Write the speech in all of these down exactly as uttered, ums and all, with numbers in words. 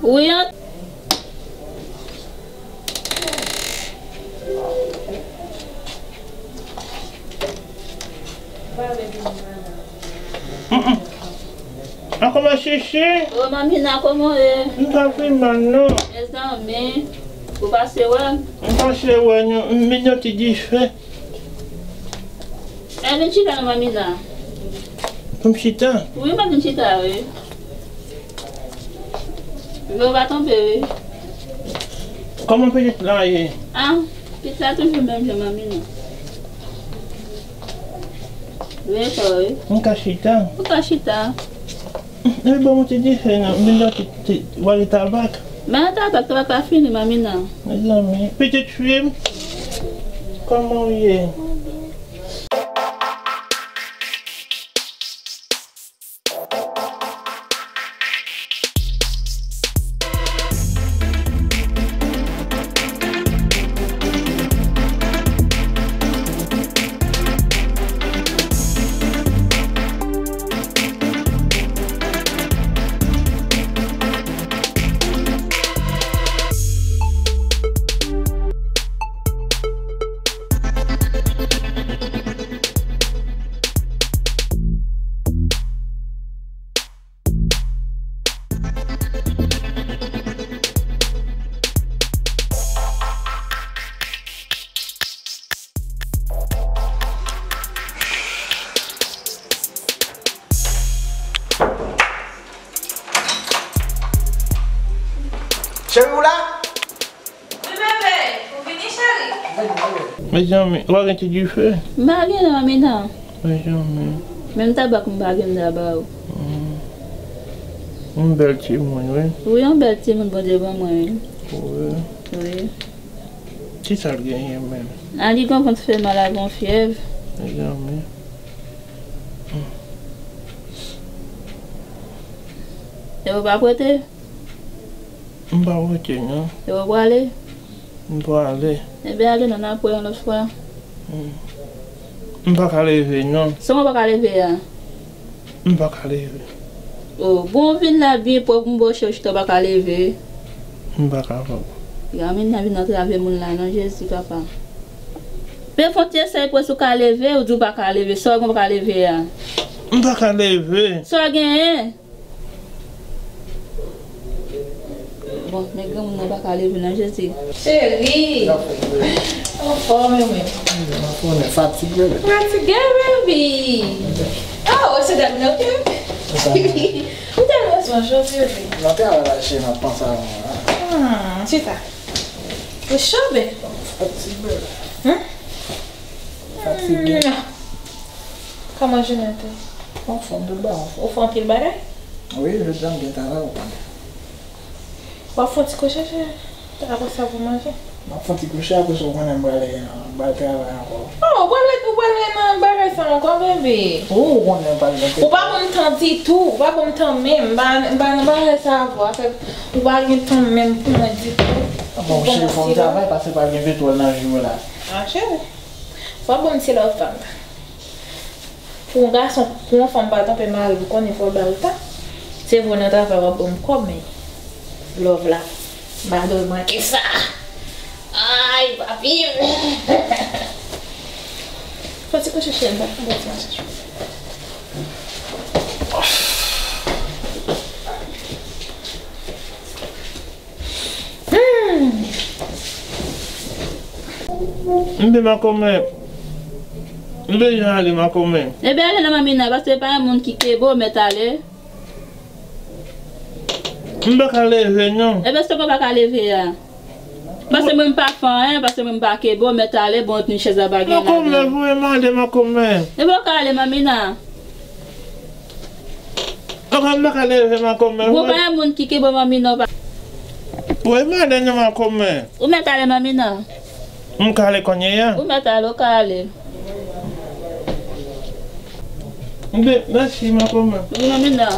Wi, an. Mm, mm. A, kòman Chichi? O, Mamina, kòman w ye? M pa pi mal, non. Mezanmi, ou pase wè m? M pase wè, non. M vin yon ti dife. E, vin chita non, Mamina. Pou m chita? Wi, m ap vin chita, wi. Vle w pa tonbe, wi. Kòman pitit la ye? A, pitit la toujou menm jan, Mamina. Wi, sa, wi. M ka chita? Ou ka chita. E, ban m yon ti dife, non. M vin yon ti, ti, w ale tabak. Men tabak, tabak pa fini, Mamina. Mezanmi, pitit fi m, kòman w ye? Cheri, ou la? Wi, bebe, ou vini, cheri? Mezanmi, ou pa gen ti dife? M pa gen non, Mamina. Mezanmi. Menm tabak m pa gen m ta ba ou. Mm. Yon bèl timoun, wi. Wi, yon bèl timoun Bondye ban mwen, wi. Wi. Wi. Kisa l genyen menm? A, li gen yon vant fè mal ak yon fyèv. Mezanmi. Mm. E ou pa prete? M pa prete, non. E ou prale? M prale. Ebyen, ale non, n ap wè yon lòt fwa. Mm. M pa ka leve, non. Sa w pa ka leve a? M pa ka leve. O, bon, vin la byen pwòp, m bò chèch, ou pa ka leve. M pa kapab. Gade moun nan vin antrave moun la, non, Jezi, papa. Pe fon ti esèy pou si w ka leve, ou di w pa ka leve. Sa w gen w pa ka leve a? M pa ka leve. Sa w genyen? Bon, men granmoun nan pa ka leve nan Jezi. Cheri! Anfòm, wi. Anfòm, fatige, wi. Fatige, baby. Ah, wè se dat nan ke. M tèlman bezwen jodi, wi. Nan travay la, cheri, m ap panse a ou. Ah, chita. Ou cho, baby. Fatige. Hmm? Fatige. Kòman jounen te? Anfòm, tout bagay. Ou fè anpil bagay? Wi, jodi a m gen travay, ou konnen. W ap fè yon ti kouche, cheri? Apre sa pou manje? M ap fè yon ti kouche, apre sa, ou konnen m pral, m pral travay ankò. Oh, ou pral, ou pral nan bagay sa ankò, bebe? Ou konnen m pral nan... Ou pa ban m tan ditou, ou pa ban m tan menm, m pa, m pa nan bagay sa avè w, ou pa gen tan menm pou mwen ditou. Bon, cheri, fò m travay, paske pa gen petwòl nan jou la. Ah, cheri. Fò ban m ti love pa m. Pou yon gason, pou yon fanm pa twonpe mari l, ou konnen fò l ba l tan. Se vre nan travay w ap ban m kòb, men love la, m pa dwe manke sa. Ay, papi. Fò ti kouche cheri, m pa fè bon ti mache. Hmm. M te makomè. M bezwen ale makomè. Ebyen ale nan Mamina, paske pa yon moun ki kebe w mèt ale. M pa ka leve non. Ebyen se ou pa ka leve a. Paske mwen m pa fè anyen, paske mwen m pa kebe w mèt ale, bon, yon chèz la pa gen ladan. Makomè, voye m ale makomè. Ebyen ou ka ale Mamina. Makomè, m pa ka leve makomè. Bon, pa yon moun ki kebe w Mamina, ou pa. Voye m ale non makomè. Ou mèt ale Mamina. M ka ale kounye a? Ou mèt ale, ou ka ale. Mèsi makomè. Wi, Mamina.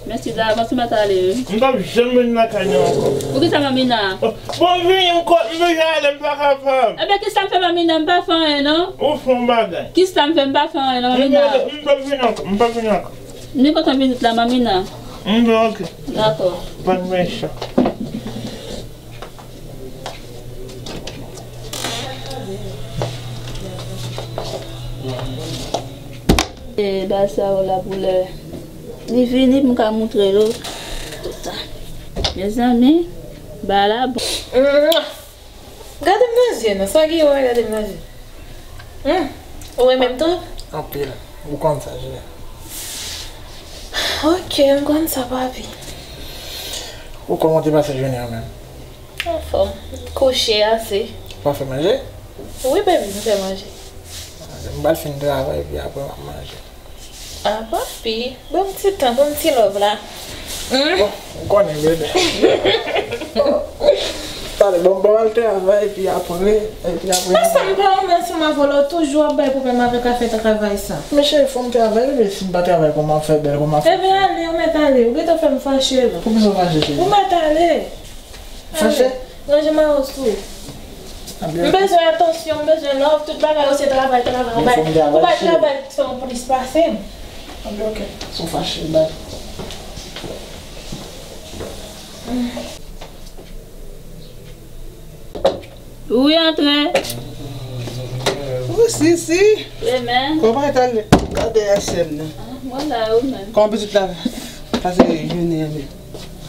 Mèsi davans, ou mèt ale, wi. M p ap janm vin lakay nou ankò. Poukisa, Mamina? Bon, vini m kot m bezwen ale, m pa kapab. Ebyen, kisa m fè, Mamina? M pa fè anyen, non. Ou fè yon bagay. Kisa m fè? M pa fè anyen, non, Mamina. M p ap vin ankò, m p ap vin ankò. Ni kontan vizit la, Mamina. M vle, ok. Dakò. Pa t mechan. E ba sa yo la pou lè li vini pou m ka montre yo tout sa. Mezanmi, ba la bon. Gade m nan zye non, sa ki wè gade m nan zye. Hmm, ou renmen m tou? Anpil. Ou konn sa, Jilè. Ok, m konn sa, papi. Ou kòman te pase jounen an menm? Anfòm. Kouche ase. Ou pa fè manje? Wi, baby, m fè manje. M pral fin travay, epi apre m ap manje. Ah, papi, ban m ti tan, ban m ti love la. Hmm? Bon, ou konnen, bebe. Talè, bon, bon, al travay, epi apre, epi apre. Paske m pa renmen ansanm avè w, toujou ap bay pwoblèm avèk afè travay sa. Men cheri, fò m travay, bebe, si m pa travay, kòman m ap fè bèl, kòman m ap fè. Ebyen, ale, ou mèt ale, ou gentan fè m fache la. Poukisa w fache, cheri? Ou mèt ale. Fache? Ranje mayo sou. M bezwen atansyon, m bezwen love, tout bagay yo se travay, travay. Ou pa travay, fè yon plis pase m. Anben, ok. Si w fache, bay. Wi, antre. Wi, Sisi. Wi, men. Kòman bagay ta ye? Gade S M nan. Ah, mwen la, ou menm. Kòman pitit la pase jounen an menm?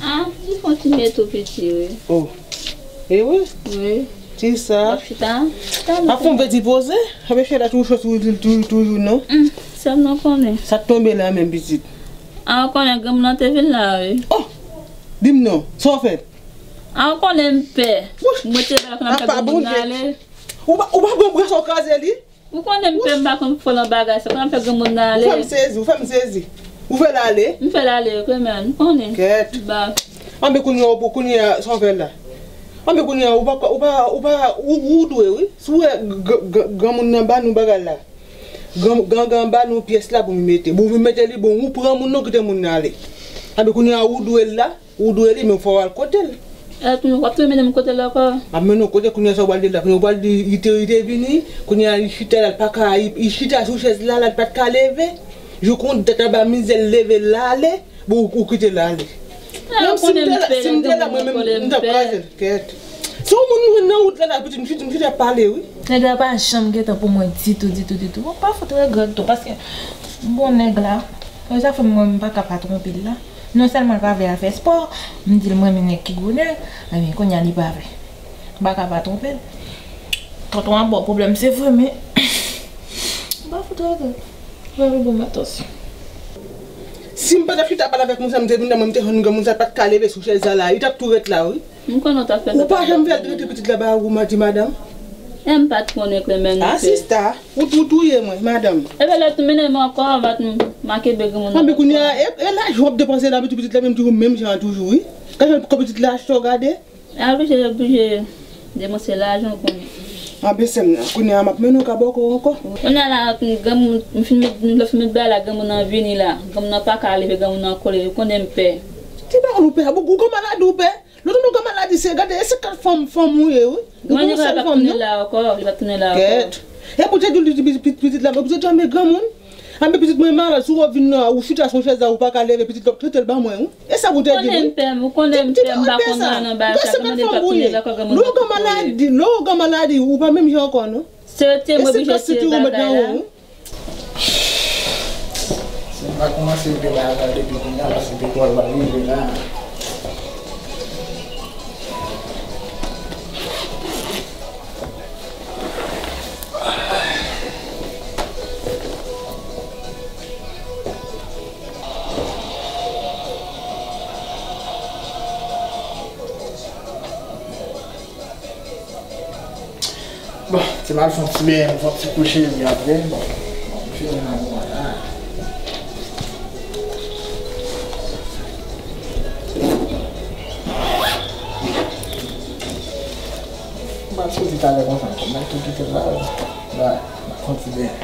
Ah, li fè yon ti mete tou piti, wi. Oh. E wi? Wi. Ti sa. Ap chita. Ap fè yon peti poze. Ap chita toujou, toujou, toujou, toujou, non? Hmm, sa m nan konnen. Sa k tonbe la menm, pitit? Ah, ou konnen granmoun nan te vin la, wi. Oh! Di m non. Sa w fè? Ah, ou konnen m pè. Mwen te ba l konnen m fè granmoun nan ale. Ou pa, ou pa bon bras ou kraze li? Ou konnen m pè, m pa konn fò nan bagay sa. Konnen m fè granmoun nan ale. Ou fè m sezi, ou fè m sezi. Ou fè l ale? M fè l ale, wi, men, m konnen. Kèt. Ba. Anben kounye a, ou pou kounye a, sa w fè la? Anben kounye a, ou pa, ou pa, ou pa, ou, ou dwe, wi. Si w wè g-, g-, granmoun nan ba nou bagay la. Gran, gran, gran ba nou pyès la pou m mete. Bon, pou m mete li, bon, ou pran moun nan, kite moun nan ale. Anben kounye a, ou dwe l la. Ou dwe li, men fò w al kote l. E, w ap tou mennen m kote l ankò? M ap mennen w kote, kounye a sa w pral di la, kounye a w pral di, li te, li te vini, kounye a li chita la, li pa ka, li, li chita sou chèz la, la, li pa t ka leve. Jou konn tèt anba mizè, l leve l ale, bon, ou, ou kite l ale. Menm si m te la, si m te la, mwen menm, m t ap kraze l, kèt. Se yon moun m jwenn nan wout la, la, pitit, m chita, m chita ap pale, wi. Nèg la pa janm gentan pou mwen ditou, ditou, ditou. Bon, pa fout regrèt tou, paske bon nèg la, e sa fè mwen, m pa ka pa twonpe l la. Non sèlman l pa vle al fè spò, m di l m renmen nèg ki gwo nèg, ebyen kounye a li pa vle. M pa ka pa twonpe l. Tonton an ba w pwoblèm, se vre, men m pa fout regrèt. Mwen, wi, bon, m atansyon. Si m pa t ap chita pale avèk moun sa, m te vin la, mwen, m te jwenn granmoun sa pa t ka leve sou chèz la, la, li t ap tou ret la, wi. M konnen w t ap fè sa. Ou pa janm fè l trete pitit la ba ou, ma di madanm. E m pa t konnen Klemèn. Ah, sista, ou, ou touye mwen, madanm. Epi lè tou mennen m ankò, m pa t, m a kenbe granmoun nan. Anben kounye a, e, e lajan w ap depanse nan pitit, pitit la menm toujou, menm jan an toujou, wi. Gade jan pitit la achte w gade. A oblije, oblije depanse lajan w konnen. Anben sè m nan, kounye a m ap mennen w ka bòkò ankò. Kounye a la, granmoun, m fin met, m fin met bagay la, granmoun nan vini la. Granmoun nan pa ka leve, granmoun nan kole, ou konnen m pè. Ki bagay ou pè? Ou, ou gen maladi ou pè? Lòt moun gen maladi, se, gade, e se kat fanm, fanm ou ye, wi. Ou gon sèl fanm, non? Li pa tounen la ankò, li pa tounen la ankò. Kèt. E pou te di, li di, pitit, pitit la, pou te di, anben granmoun. Anben pitit mwen malad, si w vin nan, ou chita sou chèz la, ou pa ka leve, pitit la, trete l ban mwen, wi. E sa pou te di, wi. Ou konnen m pè, ou konnen m pè, m pa konn nan bagay sa, kòman li pa tounen la ankò, granmoun nan. Lè w gen maladi, lè w gen maladi, ou pa menm jan ankò, non. Se te m oblije se bagay la. Si m pa kòmanse epi la, la, depi kounye a, paske depi w al rive la. Bon, ti m al fè yon ti benyen, fè yon ti kouche, epi apre, bon, m fini nan moman la. M ap soti talè konsa, m ap tou kite l la, la, m ap fè yon ti benyen.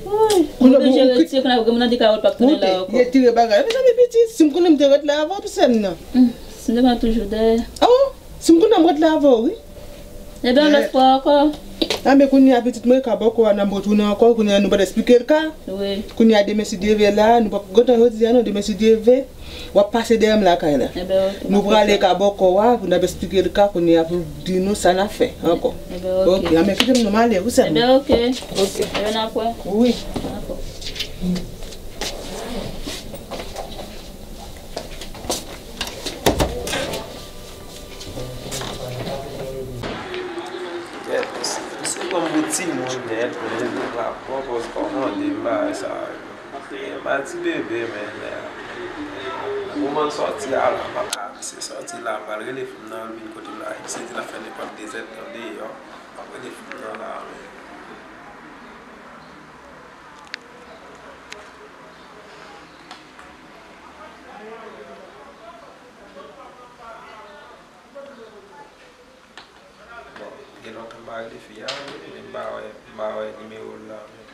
Woy, ou oblije retire, kounye a granmoun nan di kawòl p ap tounen la ankò. Retire bagay. Mezanmi pitit, si m konnen m te ret la avè w, sè m nan. Hmm, si m te konnen toujou dèyè. Oh, si m konnen m ret la avè w, wi. Ebyen, lòt fwa ankò. Anben kounye a pitit mwen ka bòkò a n ap retounen ankò, kounye a nou pral esplike l ka. Wi. Kounye a demen si Dye vle la, nou p ap gentan jodi a non, demen si Dye vle, w ap pase dèyè m lakay la. Enben, oke, nou prale ka bòkò a, pou n ap esplike l ka, kounye a pou di nou sa n ap fè ankò. Enben, oke. Oke, anben kite m non, m ale, wi sè m. Enben, oke. Oke. Enben, n ap wè. Wi. Dakò. Kèt, misye, misye pran m pou timoun nèt, men li pa pran pòz kòmande m bagay sa yo. M a ti bebe, men, nan moman sòti a la, m ap misye sòti la, m pral rele fi m nan, l vin kote m la, misye di l ap fè nenpòt de zèdtan deyò, m ap rele fi m nan la, men. Bon, gen lontan m pa rele fi a, men m pa wè, m pa wè nimewo l la, men.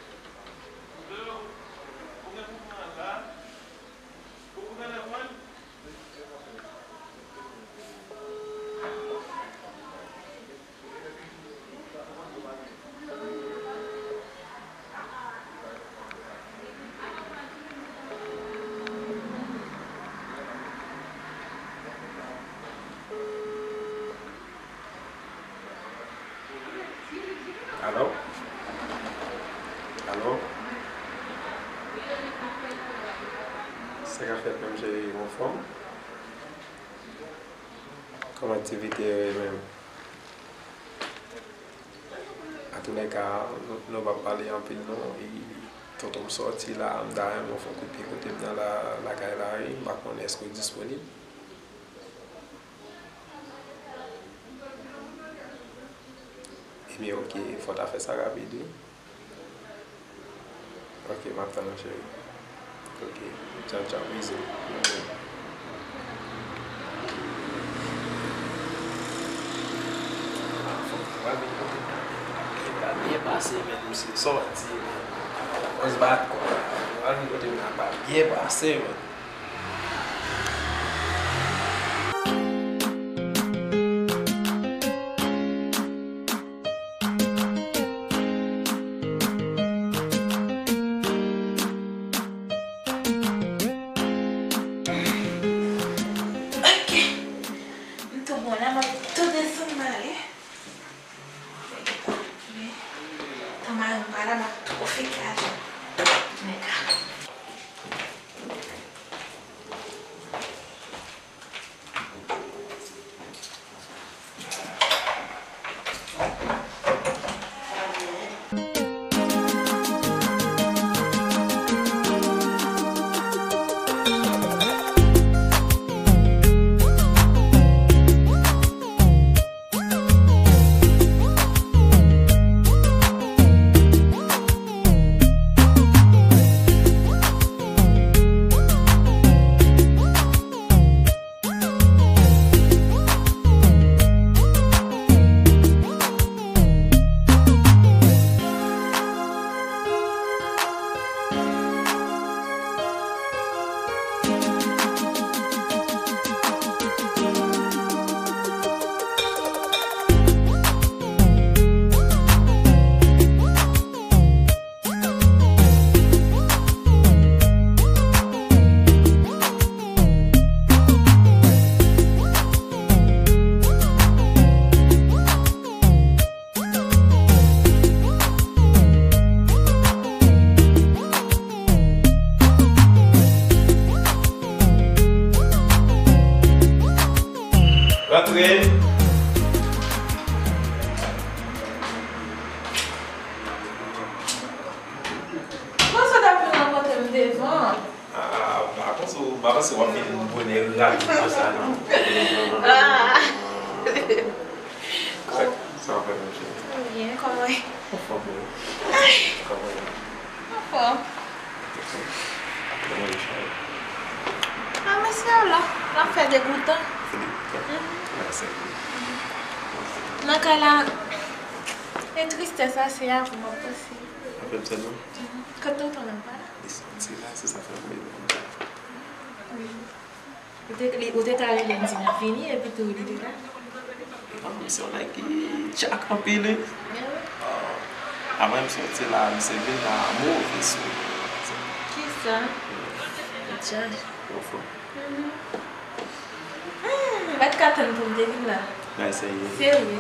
Alo? Alo? Sa k ap fèt menm cheri, ou anfòm? Kòman aktivite yo ye menm? Antoulèka, nou, nou p ap pale anpil non. E, tonton m sòti la, m ta renmen w fè yon kout pye kote m nan la, lakay la, wi. M pa konnen èske w disponib. Ebyen, oke, fò w ta fè sa rapid, wi. Oke, m ap tann ou, cheri. Oke, tchaw, tchaw, bizou. Fòk mwen pral vin kote m nan, men pral byen pase, men misye sòti, men. Fòs bat kò la. Mwen pral vin kote m nan, pral byen pase, men. Ok. M tou bon la, m ap tou desann m ale. Tan mari m pa la, m ap tou fè kado. Nèg la. Rantre. Konsa w t ap vin rankontre m devan. Ah, m pa panse w, m pa panse w ap vin bonè rapid konsa, non. Ah. Sa, sa w ap fè, monchè? Byen, kòman w ye? Anfòm, wi. Kòman w ye? Anfòm. Kòman w ye, cheri? Ah, mesye la, l ap fè degoutan. Fè degoutan? Mhm. Nan kay la, e tristès la, se avè w m ap panse. Avè m sèlman? Mhm. Kote tonton m pa la? Li sòti la, se sa fè m rele w. Wi. Ou te, li, ou te ka rele m di m vini, epi tou li te la. Ah, misye yon nèg ki tchak anpil, wi. Men wi. Ah, Apre m soti la, misye vin la, move sou. Kisa? Tcha. Yo fò. M pa t ka tann pou m te vin la. Bay serye. Serye.